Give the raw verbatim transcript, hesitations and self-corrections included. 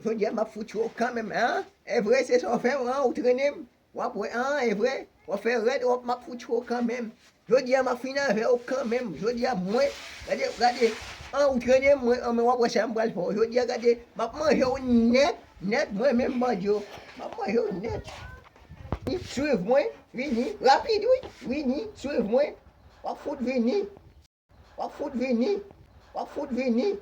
Jodi a m ap fout cho kanmenm, an? E vre, se sa w fè m, an? Ou trennen m? W ap wè, an? E vre? W ap fè rèd, w ap, m ap fout cho kanmenm. Jodi a m ap fin avè w kanmenm. Jodi a mwen, gade, gade, an? Ou trennen m, mwen, an, men w ap wè sa m pral fè w. Jodi a, gade, m ap manje w nèt, nèt, mwen menm, Bandjo. M ap manje w nèt. Swiv mwen, vini, rapid, wi, vini, swiv mwen. W ap fout vini. W ap fout vini. W ap fout vini.